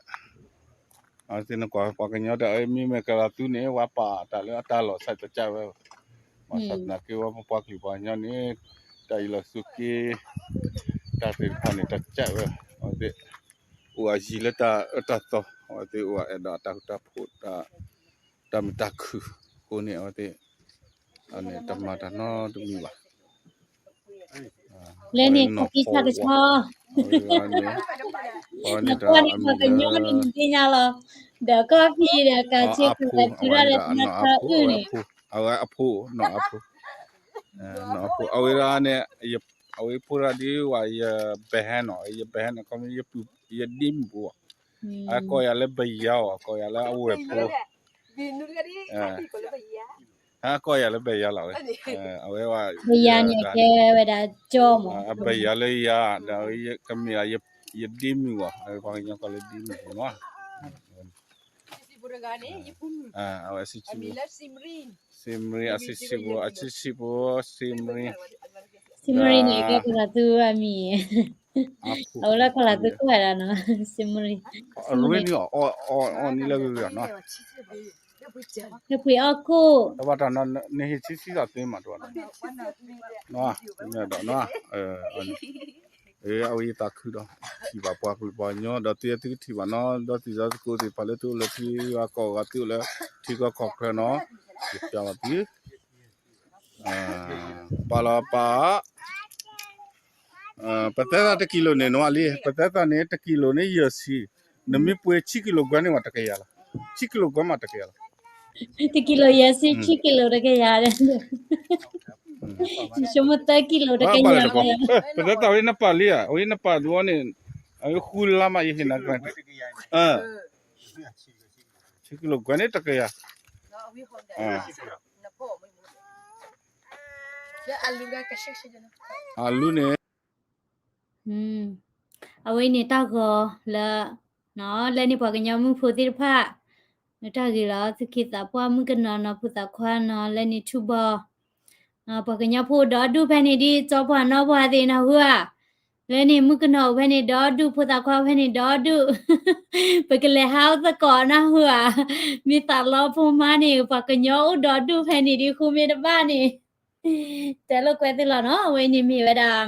အဝဲသ့ၣ်နကွၢ်ပှၤကညီတၢ် မ့မ့ၢ်ကလၤသူန့ၣ် ဝဲပာ်တၢ်လၢအတၢ်လီၢ်စဲးတကးဝဲ ဘၣ်ဆၣ်သနာ်က့ဝဲပပှၤကလုာ်ပှၤကညီန့ၣ် တၢ်အံၤလီၤစူၢ်က့ၤ တၢ်သ့ၣ်တဖၣ်န့ၣ် တကးဝဲ အဝဲသ့ၣ် အိၣ်အယံၤလၢတၢ်အၢတၢ်သီ အဝဲသ့ၣ်အိၣ်အအဲၣ်ဒိးအတၢ်ဃူတၢ်ဖိး တၢ်မုာ်တၢ်ခုၣ်အဃိန့ၣ် အဝဲသ့ၣ် အန့ၣ်တမၤတၢ်နီတမံၤဘၣ် လၢန့ၣ်ခီၣ်ဖံးဆၣ်ကဆီ နကွၢ်န့ၣ်ပှၤကညီန့ၣ်နသ့ၣ်ညါလီၤ ဒီးခီၣ်ဖံးဒီးကးစ့ကူဒီးတုၤဒၣ်လၢတၢ်ခါအုၣ်န့ၣ် အဝဲအဖိ နီၢ်အဖိ နီၢ်အဖိ အဝဲဒၣ်န့ၣ် အဝဲဖိဒၣ်ဒ်ဝဲ ယဘဲဟဲနီၤ ယဘဲဟဲနီၤ ခီမ့ၢ် ယဒ့မုၣ်ဖိ အကိးယၤလၢဘယါအီၤ ကိးယၤလၢအဝဲၢ်ဖိ အကိးယၤလၢဘယါလီၤဝဲ အဝဲ ဘယါန့ၣ်ကဲဝဲဒၣ်ကၠီမး အဘယါလၢယၤ ဒီးကမ့ၢ် ယဒ့မုၣ်အီၤ ပှၤကညီကိးလၢဒ့မုၣ်ဖိနီၤ အဝဲ စံမရံ အစံဆံးဖိ အစံဆံးဖိ စံမရံ စံမရံန့ၣ် ကဲကီၤလၤသူအမံၤ အအိၣ်လၢကီၤလၤသူကိးဝဲဒၣ်နီၤ စံမရံ အရ့န့ၣ် အီၣ်နံၤလၢဂ့ၤဂ့ၤနီၤ ဟဲပှ့ၤအီၣ်ကိၣ် တဘၣ်တၢ်နီၤ နဟ့ၣ်ဆံဆံသးသ့မးတဘၣ်နီၤ နီၤ အဝဲယသးခုဒီး ထံၣ်ဘၣ်ပှၤကလုာ်ပှၤကညီ ဒီးသုသုကထံၣ်ဘၣ်နီၤ ဒီးသုသးသကိးသ့ၣ်တဖၣ်လၢသုအိၣ်လၢထံဂၤကီၢ်ဂၤ သုအိၣ်လၢထံကီၢ်ခိၣ်ချၢနီၤ ယပျးဘၣ်သု ပာ်လီၤပာ် ပသဲသးတကံလိၤန့ၣ် နဝၤလံ ပသဲသးန့ၣ် တကံလိၤန့ၣ် ယဲၢ်ဆံ နမ့ၢ်ပှ့ၤဆံကံလိၤခွဲန့ၣ် မ့ၢ်တကယၤလီၤ ဆံကံလိၤခွဲမ့ၢ်တကယၤလီၤ တကံလိၤယဲၢ်ဆံ ဆံကံလိၤတကယၤ ယဆိကမိၣ်သၢကံလိၤတကယၤ ပသဲသးဝဲနပာ်လံဧါ ဝဲနပာ်ဒ်အီၤန့ၣ် အဝဲဃုလါမး ယဟ့ၣ်နၤ ဆံကံလိၤခွဲန့ၣ်တကယၤ အလူန့ၣ် အဝဲန့ၣ်တၢ်ဂီၤလၢ လၢန့ၣ်ပှၤကညီမုၣ်ဖိသ့ၣ်တဖၣ် နတၢ်ဂ့ၤလီၤ သူၣ်က့သးပှၢ်မုၣ်ကနီၤနီၤ ဖိသၣ်ခွါနီၤ လၢန့ၣ်ထူဘီ ပှၤကညီဖိဒီဒူၣ်ဖဲန့ၣ်ဒ် ကၠီပှၤနီၢ်ပှၤသ့ၣ်နၢ်ဟူဧါ လၢန့ၣ်မုၣ်ကနီၤအိၣ်ဖဲန့ၣ်ဒီဒူၣ် ဖိသၣ်ခွါဖဲန့ၣ်ဒီဒူၣ် ပကလဲၤဟးအိၣ်သကိးနၢ်ဟူဧါ မ့ၢ်သးလီဖိမါန့ၣ် ပှၤကညီအိၣ်ဒီဒူၣ်ဖဲန့ၣ်ဒ်ဃူမ့ၢ်တဘၣ်န့ၣ် တဲလိာ်ကွဲသ့ၣ်လီၤနီၤ အဝဲန့ၣ်မ့ၢ်ဝဲဒၣ်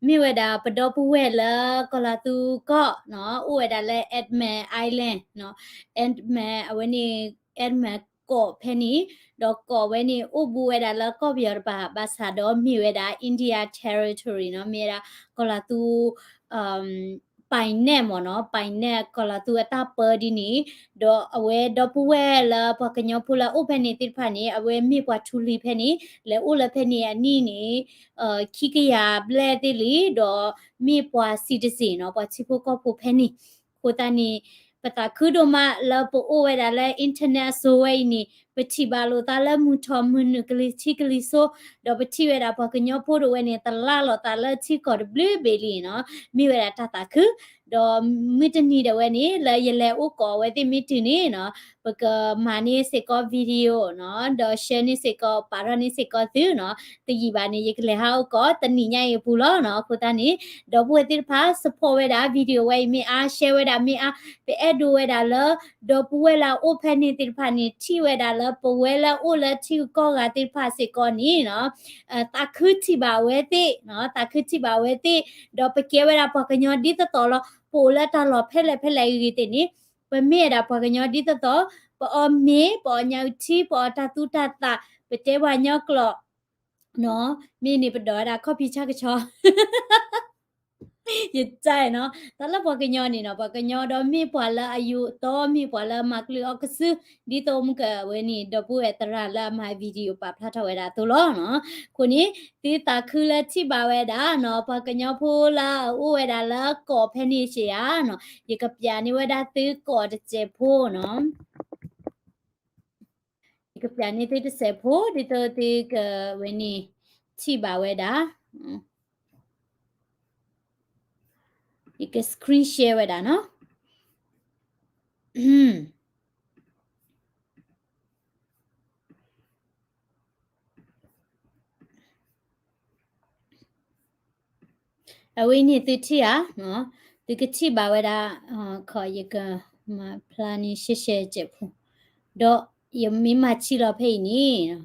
မ့ၢ်ဝဲဒၣ်ပဒီပုၢ်ဝဲၢ်လၢကီၤလၤသူကီၢ်နီၤ အိၣ်ဝဲဒၣ်လၢ Edmund Island နီၤ Edmund အဝဲန့ၣ် Edmund ကီးဖဲန့ၣ် ဒီးကီးဝဲန့ၣ် အိၣ်ဘူးဝဲဒၣ်လၢကီၢ်ပယီၤတပၤ ဘၣ်ဆၣ်ဒီးမ့ၢ်ဝဲဒၣ် India Territory နီၤ မ့ၢ်ဝဲဒၣ်ကီၤလၤသူ ပိုင်နက်မ့ၢ်နီၤ ပိုင်နက် ကီၤလၤသူအတၢ်ပၢဒ်န့ၣ် ဒီးအဝဲဒီပုၢ်ဝဲၢ်လၢပှၤကညီဖိလၢအအိၣ်ဖဲန့ၣ်သ့ၣ်တဖၣ်န့ၣ် အဝဲမ့ၢ်ပှၤထူလံၤဖဲန့ၣ် လဲၤအိၣ်လၢဖဲန့ၣ်အနံၣ်န့ၣ် ခံကယၤဘျဲၣ်သ့ၣ်လံ ဒီးမ့ၢ်ပှၤ citizen နီၤ ပှၤထံဖိကီၢ်ဖိဖဲန့ၣ် အဃိသတးန့ၣ် ပသးခုဒိၣ်မးလၢပအိၣ်ဝဲဒၣ်လၢ internet အစိၤဝဲအံၤန့ၣ် ပထံၣ်ဘၣ်လိာ်သးလၢမုၢ်ထီၣ်မုၢ်နုာ်ကလံၤထံးကလံၤစိး ဒီးပထံၣ်ဝဲဒၣ်ပှၤကညီဖိဒိၣ်ဝဲန့ၣ် သလၢ်လိာ်သးလၢထံကီၢ်တဘျုးဘ့ၣ်လံနီၤ မ့ၢ်ဝဲဒၣ်တၢ်သးခု ဒီးမုၢ်တနံၤဒၣ်ဝဲန့ၣ် လၢယလဲၤအိၣ်ကိးအဝဲသ့ၣ်မ့ၢ်တုၤန့ၣ်နီၤ ပကမၤန့ၢ်စ့ၢ်ကီး video နီၤ ဒီး share န့ၢ်စ့ၢ်ကီး ပာ်ထီၣ်န့ၢ်စ့ၢ်ကီးသုနီၤ တယံာ်ဘၣ်န့ၣ် ယကလဲၤဟးအိၣ်ကိးတနံၤညါအံၤအပူၤလီၤနီၤ. အဃိသတးန့ၣ် ဒီပုၢ်ဝဲၢ်သ့ၣ်တဖၣ် support ဝဲဒၣ် video ဝဲအံၤမ့ၢ်အါ share ဝဲဒၣ်မ့ၢ်အါ ပအဲၣ်ဒိးဝဲဒၣ်လၢ ဒီပုၢ်ဝဲၢ်လၢအအိၣ်ဖဲန့ၣ်သ့ၣ်တဖၣ်န့ၣ် ထံၣ်ဝဲဒၣ်လၢပဝဲလၢအအိၣ်လၢထံဂုၤကီၢ်ဂၤသ့ၣ်တဖၣ်စ့ၢ်ကီးန့ၣ်နီၤ သးခုထံၣ်ဘၣ်အဝဲသ့ၣ်နီၤ သးခုထံၣ်ဘၣ်အဝဲသ့ၣ် ဒီးပကဲဝဲဒၣ်ပှၤကညီဒ်သိးသိးလီၤ. ပအိၣ်လၢတၢ်လီၢ်ဖဲလဲၣ်ဖဲလဲၣ်အဂ့ၤသ့ၣ်န့ၣ် ပမ့ၢ်ဝဲဒၣ်ပှၤကညီဒ်သိးသိး ပအီၣ်မ့ၤ ပအီၣ်ညၣ်အုၣ်ထံ ပအီၣ်တၢ်သူတၢ်သၣ် ပတဲပှၤကညီကျိာ် နီၤ မ့ၢ်န့ၣ်ပဒိးဝဲဒၣ်ခီၣ်ဖံးဆၣ်ကဆီ ယတၢ်နီၤ တၢ်လၢပှၤကညီန့ၣ်နီၤ ပှၤကညီဒီးမ့ၢ်ပှၤလၢအယိာ်တီ မ့ၢ်ပှၤလၢအမၤကလုၢ်အီၣ်ကစု ဒ်သိးမုၢ်ကဝဲန့ၣ် ဒီပုၢ်ဝဲၢ်သရၣ်လၢအမၤ video ပာ်ဖျါထီၣ်ဝဲဒၣ်အသိးလီၤနီၤ. အဃိန့ၣ် သုသးခုလၢထံၣ်ဘၣ်ဝဲဒၣ်နီၤ ပှၤကညီဖိလၢအအိၣ်ဝဲဒၣ်လၢကီၢ်ဖဲန့ၣ်စ့ၢ်ဧါနီၤ ယကပျးန့ၢ်ဝဲဒၣ်သုကီၢ်တစဲးဖိနီၤ ယကပျးန့ၢ်သုတစဲးဖိ ဒ်သိးသုကဝဲန့ၣ် ထံၣ်ဘၣ်ဝဲဒၣ် ယက screen share ဝဲဒၣ်နီၤ အဝဲန့ၣ်သုထံၣ်ဧါ, သုကထံၣ်ဘၣ်ဝဲဒၣ်, ခီယကမၤဖျါန့ၢ်ရှဲရှဲစဲးဖိ, ဒီးယမ့ၢ်မၤဆံးလီၤဖဲအံၤန့ၣ်,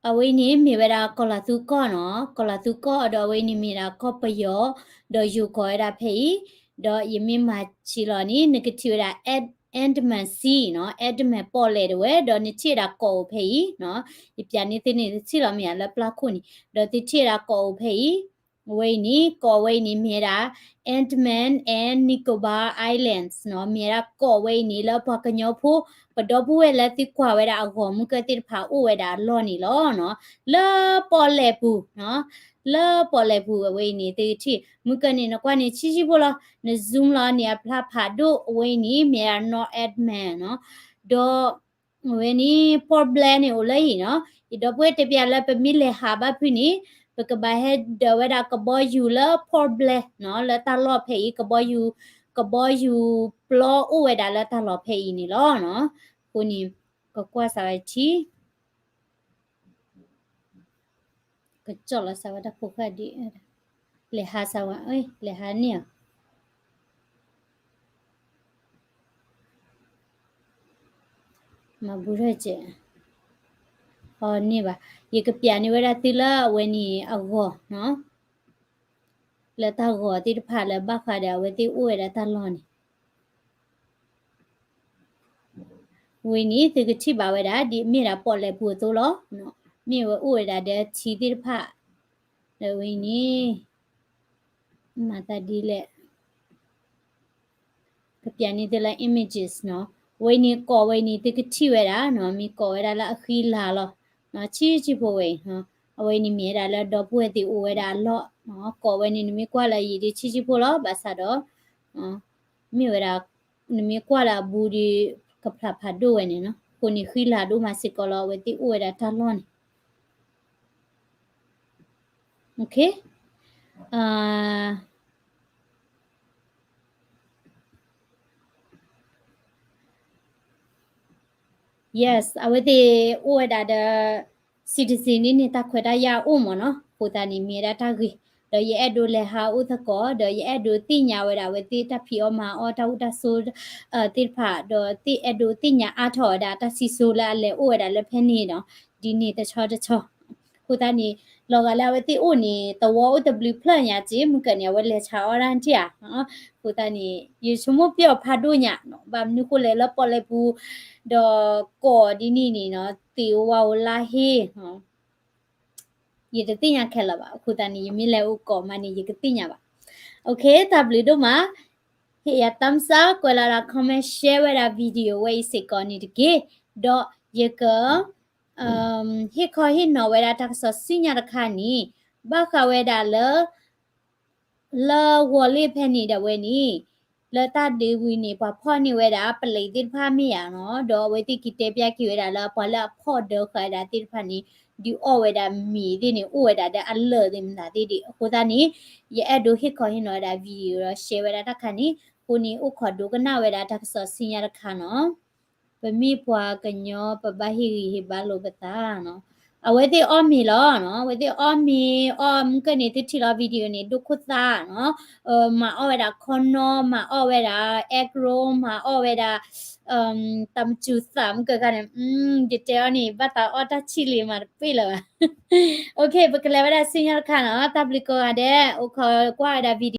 အဝဲအံၤန့ၣ်မ့ၢ်ဝဲဒၣ်ကီၢ်လၤသူကီၢ်နီၤ, ကီၢ်လၤသူကီၢ် ဒီးအဝဲအံၤန့ၣ်မ့ၢ်ဒၣ်ကီၢ်ပယီၤ, ဒီးယိၤကီၢ်ဝဲဒၣ်ဖဲအံၤ, ဒီးယမ့ၢ်မၤဆံးလီၤန့ၣ် နကထံၣ်ဝဲဒၣ် Andaman Sea နီၤ, Andaman ပီၣ်လဲၣ်ဒၣ်ဝဲ, ဒီးနထံၣ်ဝဲဒၣ်ကီၢ်အိၣ်ဖဲအံၤ, ယပျးန့ၢ်သုန့ၣ် တထံၣ်လီၤမ့ၢ်ဧါ လၢပျၢ်ခိၣ်န့ၣ်, ဒီးသုထံၣ်ဝဲဒၣ်ကီၢ်အိၣ်ဖဲအံၤ, အဝဲအံၤန့ၣ် ကီၢ်ဝဲအံၤန့ၣ်မ့ၢ်ဝဲဒၣ် Andaman and Nicobar Islands နီၤ, မ့ၢ်ဝဲဒၣ်ကီၢ်ဝဲအံၤန့ၣ် လၢပှၤကညီဖိ ပဒီပုၢ်ဝဲၢ်လၢသုကွၢ်ဝဲဒၣ်အဂီၢ်မုၢ်ကၢၢ်သ့ၣ်တဖၣ်အိၣ်ဝဲဒၣ်အလီၢ်န့ၣ်လီၤ. လၢပီၣ်လဲၣ်ပူၤ, လၢပီၣ်လဲၣ်ပူၤအဝဲအံၤန့ၣ် သုထံၣ် မုၢ်ကၢၢ်န့ၣ် နကွၢ်န့ၣ်ဆံးဆံးဖိလီၤ, န zoom လီၤန့ၣ်အဖျါဖးဒိၣ် အဝဲအံၤန့ၣ် မ့ၢ်ဝဲဒၣ် North Andaman နီၤ, ဒီး အဝဲန့ၣ် Port Blair န့ၣ်အိၣ်လၢအံၤနီၤ, ယဒီပုၢ်ဝဲၢ်တဲပျးလၢပမ့ၢ်လဲၤဟးဘၣ်ဖုန့ၣ်, ပကဘၣ်ဟဲဒၢးဝဲဒၣ်ကဘီယူၤလၢ Port Blair နီၤ, လၢတၢ်လီၢ်ဖဲအံၤ ကဘီယူၤ, ကဘီယူၤပျီအိၣ်ဝဲဒၣ်လၢတၢ်လီၢ်ဖဲအံၤန့ၣ်လီၤ. အဃိန့ၣ် ကကွၢ်စးဝဲထံ ကကၠီၣ်လီၤစးဝဲတၢ်ဖိဃာ်ဒ်, လဲၤဟးစးဝဲ, လဲၤဟးန့ၢ်အီၤ, မၤဘူၣ်ထီၣ်ကဲး, အန့ၣ်ဘၣ်, ယကပျးန့ၢ်ဝဲဒၣ်သုလၢအဝဲန့ၣ်အဂီၢ်နီၤ, လၢတၢ်ဂီၤသ့ၣ်တဖၣ်လၢဘၣ်ဃးဒီးအဝဲသ့ၣ်အိၣ်ဝဲဒၣ်တၢ်လီၢ်န့ၣ် ဝဲန့ၣ် သုကထံၣ်ဘၣ်ဝဲဒၣ် ဒ်မ့ၢ်ဒၣ်ပီၣ်လဲၣ်ပူၤအသိးလီၤ, မ့ၢ်ဝဲအိၣ်ဝဲဒၣ်ဒီးထံသ့ၣ်တဖၣ်, ဒီးဝဲန့ၣ် မၤသးဒ်လဲၣ်, ကပျးန့ၢ်သုလၢ images နီၤ, ဝဲန့ၣ်ကိးဝဲန့ၣ် သုကထံၣ်ဝဲဒၣ်နီၤ, မ့ၢ်ကိးဝဲဒၣ်လၢအဃံလၤလီၤ, ဆံးဆံးဖိဝဲအံၤ, အဝဲန့ၣ်မ့ၢ်ဝဲဒၣ်လၢဒီပုၢ်ဝဲၢ်သ့ၣ်အိၣ်ဝဲဒၣ်အလီၢ်, ကိးဝဲန့ၣ် နမ့ၢ်ကွၢ်လၢအယံာ်ဒ်ဆံးဆံးဖိလီၤ, ဘၣ်ဆၣ်ဒီး မ့ၢ်ဝဲဒၣ် နမ့ၢ်ကွၢ်လၢအဘူးဒီး ကဖျါဖးဒိၣ်ဝဲန့ၣ်နီၤ, အဃိန့ၣ်ဃံလၤဒိၣ်မးစ့ၢ်ကီးလီၤ, အဝဲသ့ၣ်အိၣ်ဝဲဒၣ်တၢ်လီၢ်န့ၣ် Okay, yes, အဝဲသ့ၣ်အိၣ်ဝဲဒၣ်ဒီး citizen န့ၣ်န့ၣ် တၢ်ခွဲးတၢ်ယာ်အိၣ်မးနီၤ, အဃိသတးန့ၣ် မ့ၢ်ဝဲဒၣ်တၢ်ဂ့ၤ, ဒီးယအဲၣ်ဒိးလဲၤဟးအိၣ်သကိး, ဒီးယအဲၣ်ဒိးသ့ၣ်ညါဝဲဒၣ်အဝဲသ့ၣ်တၢ်ဖံးအီၣ်မၤအီၣ် တၢ်အိၣ်တၢ်ဆိးသ့ၣ်တဖၣ်, ဒီးသုအဲၣ်ဒိးသ့ၣ်ညါအါထီၣ်ဝဲဒၣ်တၢ်စံၣ်စိၤလၢအလဲၤအိၣ်ဝဲဒၣ်လၢဖဲန့ၣ်ဒီး ဒ်န့ၣ်တဆီတဆီ အဃိသတးန့ၣ် လီၤဂာ်လၢအဝဲသ့ၣ်အိၣ်န့ၣ် သဝီအိၣ်တဘျုးဖျၢၣ်ညါက့ၤ မုၢ်ကၢၢ်န့ၣ် အဝဲလဲၤဆါအီၣ်တၢ်ထံၣ်ဧါ, အဃိသတးန့ၣ် ယဆိကမိၣ်ပျီၢ်ဖးဒိၣ်ညါ, ဘၣ်မနုၤဃိလဲၣ်လၢပီၣ်လဲၣ်ပူၤ ဒီးကိးဒ်န့ၣ်န့ၣ်နီၤ သ့ၣ်ဧိၤဝၣ်ဧိၤလါဟ့ ယတသ့ၣ်ညါခဲလၢာ်ဘၣ်, အဃိသတးန့ၣ် ယမ့ၢ်လဲၤအိၣ်ကိးမးန့ၣ် ယကသ့ၣ်ညါဘၣ်. Okay, တၢ်ဘျုးဒိၣ်မး, ဟ့ၣ်ယၤ thumbs up, ကွဲးလီၤဒၣ် comment, share ဝဲဒၣ် video ဝဲအံၤစ့ၢ်ကီးန့ၣ်တက့ၢ်. ဒီးယက ဟ့ၣ်ခီဟ့ၣ်နီၤဝဲဒၣ်တၢ်ကစီၣ်ဆူညါတခါန့ၣ် ဘၣ်ဃးဝဲဒၣ်လၢ လၢဝီၤလ့ၣ်ဖဲန့ၣ်ဒၣ်ဝဲန့ၣ် လၢတၢ်ဒုးဝံၤန့ၣ် ပှၤဖီၣ်န့ၢ်ဝဲဒၣ် ပလံးသ့ၣ်တဖၣ်မ့ၢ်ဧါနီၤ, ဒီးအဝဲသ့ၣ်က့ၤတဲပျၢ်က့ၤဝဲဒၣ်လၢ ပှၤလၢအဖီၣ်ဒၢဃာ်ဝဲဒၣ်သ့ၣ်တဖၣ်န့ၣ် ဒုးအီၣ်ဝဲဒၣ်မ့ၤသ့ၣ်န့ၣ် အိၣ်ဝဲဒၣ်ဒီးအလၢာ်သ့ၣ်မတၤသ့ၣ်ဒံး. အဃိသတးန့ၣ် ယအဲၣ်ဒိးဟ့ၣ်ခီဟ့ၣ်နီၤဝဲဒၣ် video ဒီး share ဝဲဒၣ်တၢ်ခါန့ၣ် အဃိန့ၣ် အိၣ်ခိးဒိကနၣ်ဝဲဒၣ်တၢ်ကစီၣ်ဆူညါတခါနီၤ. ပမ့ၢ်ပှၤကညီ ပဘၣ်ဟ့ၣ်ဂံၢ်ဟ့ၣ်ဘါလိာ်ပသးနီၤ. အဝဲသ့ၣ်အီၣ်မ့ၤလီၤနီၤ, အဝဲသ့ၣ်အီၣ်မ့ၤအီၣ်မုၢ်ကၢၢ်န့ၣ် သုထံၣ်လီၤ video န့ၣ် ဒိၣ်ခိၣ်သၣ်နီၤ. မၤအီၣ်ဝဲဒၣ်ခီနီ မၤအီၣ်ဝဲဒၣ် egg roll မၤအီၣ်ဝဲဒၣ် တၢ်မစူၤသၣ်မုၢ်ကၢၢ်ခါန့ၣ် ယတဲအီၤန့ၣ် ဘၣ်သးအီၣ်တၢ်ဆံးလံမးတပ့ၢ်လၢၤဘၣ်. OK ပကလဲၤဝဲဒၣ်ဆူညါတခါနီၤ, တၢ်ဘျုးကိးဂၤဒဲး အိၣ်ခိးကွၢ်ဝဲဒၣ် video